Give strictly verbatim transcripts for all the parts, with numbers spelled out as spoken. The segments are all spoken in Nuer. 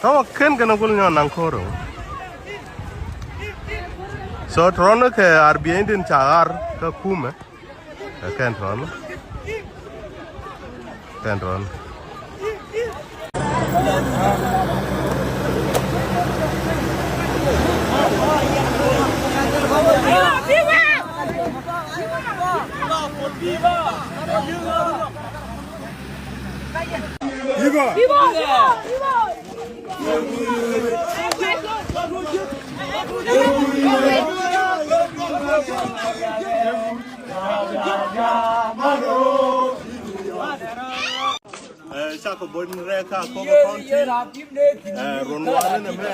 Kä wä ken kɛn a gul nyɔn naŋ ko̱r. So tɔrɔn kɛ R B I din ca ɣar kä kumɛ. Ɛ kɛn tɔrɔn. Kɛn tɔrɔn. Viva! Viva! Viva! Ɛ, cakɔ bä rɛk kä Akobo County. Ɛ, ruɔ̱n warɛ nɛmɛ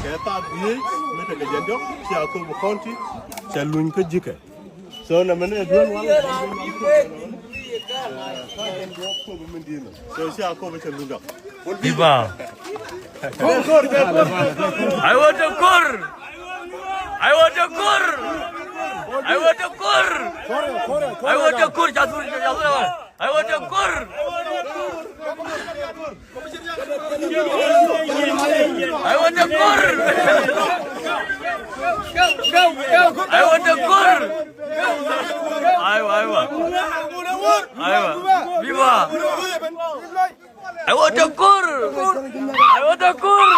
kɛ thaak dhieec mi tekɛ jɛ diɔ̱k ci Akobo County cɛ luny kä ji̱kɛ. So nɛmɛ ni duel wal. So ci Akobo cɛ luny diɔ̱k. Viva! Ai wä te kur! Ai wä te kur! Ai wä te kur! Ai wä te kur! Ca thur, ca thur. Ai wä te kur! Ai wä te kur! Ai wä te kur! Aiwa, aiwa. Aiwa. Viva! Ai wä te kur! Ai wä te kur!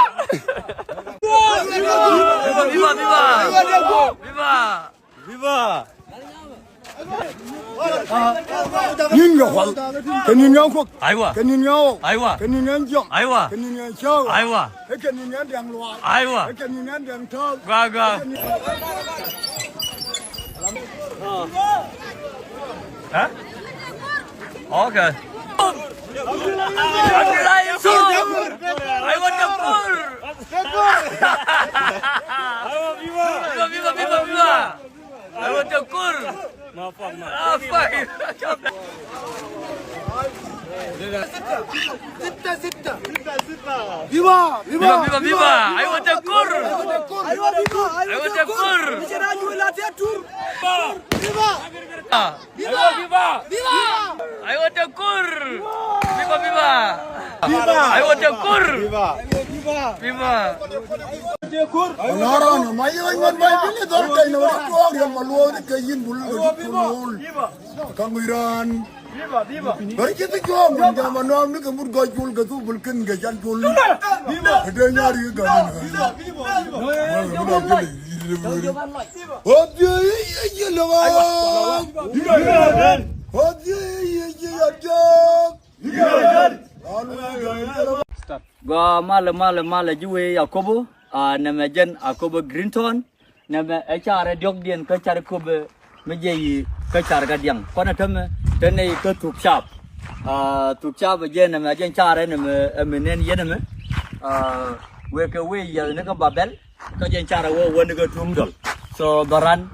Viva, viva, viva! Viva! Viva! Ni̱n kɛ kual. Kɛ ni̱n yɔ̱ŋ kuoth. Aiwa. Kɛ ni̱n yɔ̱ŋ ɣɔw. Aiwa. Kɛ ni̱n yɔ̱ŋ jiɔam. Aiwa. Kɛ ni̱n yɔ̱ŋ cäk. Aiwa. Kɛ ni̱n yɔ̱ŋ diaŋ luaak. Aiwa. Kɛ ni̱n yɔ̱ŋ diaŋ tääk. Gua, gua. Huh? Okay. Abdullah Yusuf. Ai wä te kur. Viva, viva, viva, viva. Ai wä te kur. Ah, fuck. Viva, viva, viva, viva. Ai wä te kur. Ai wä te kur. Viva. Viva! Viva! Viva! Ai wä te kur! Viva, viva! Viva! Ai wä te kur! Viva! Viva! Nɔrɔn ma yɛ wä nyuɔn ba jini dhɔr kɛ nɔ wä tuɔɔk yɛ ma luɔk ni kɛ yin bul kɛ yin bul. Ka ŋuiran. Bär ci thi juɔk min jama nɔam ni kɛ mut gɔc cul kɛ thuk bul kin kɛ can cul. Kɛ dee nyari kɛ gani. Gua malɛ, malɛ, malɛ ji̱ wee Akobo, a, nɛmɛ jɛn Akobo Greenton, nɛmɛ ɛ carɛ diɔ̱kdiɛn kä carɛ Akobo mi jɛ yi kä carɛ kä diaŋ. Kɔnɛ tämɛ, te nɛy kä thuk cap. A, thuk cap ɛ jɛn nɛmɛ, jɛn carɛ nɛmɛ, ɛ mi nɛn yɛn ɛmɛ. A, wekɛ wee yɛl ni kä Babɛl. Kä jɛn carɛ wä wä ni kä tuŋ dɔl. So dhɔran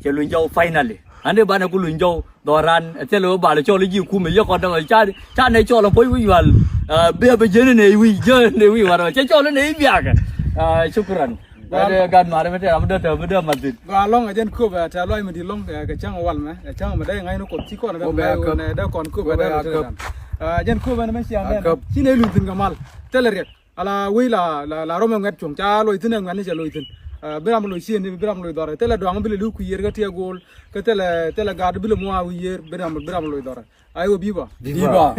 cɛ luny jɔw finally. Ani banɛ ku luny jɔw dhɔran thilɛ wä bal cɔl ji̱ kumɛ yɛ kɔn dɔl ca ca nɛ cɔl puɔ̱c wi̱c wal. Bia bɛ jɛn nɛ wi̱c jɛn nɛ wi̱c wal cɛ cɔl nɛ biak. Shukran. Gat mar mi tɛ ram dɔ tɛ mi dɔ ma thin. Gua lɔŋ ɛ jɛn köp ɛ tɛ lɔc mi di lɔŋ kɛ cäŋ wal mɛ ɛ cäŋ mɛ dee ŋa̱cni kɔn ci kɔn dee mɛ dee kɔn köp ɛ dee. Jɛn köp ɛ ni mɛ ciaŋ dee ci nɛ luny thin kɛ mal thilɛ riɛk. Ala wec la, la, la rɔm ɛ ŋuɛt cuɔ̱ŋ ca loc thi̱n ɛ ŋuɛt ni cɛ loc thi̱n. Bi ram loc ciëëni bi ram loc dhɔrɛ thilɛ dɔaŋ bi lɛ li̱w kui̱ yiër kä tiɛ go̱o̱l kä thilɛ, thilɛ gaat bi lɛ muaak wi̱i̱ yiër bi ram, bi ram loc dhɔrɛ. Ai wä biba. Biba.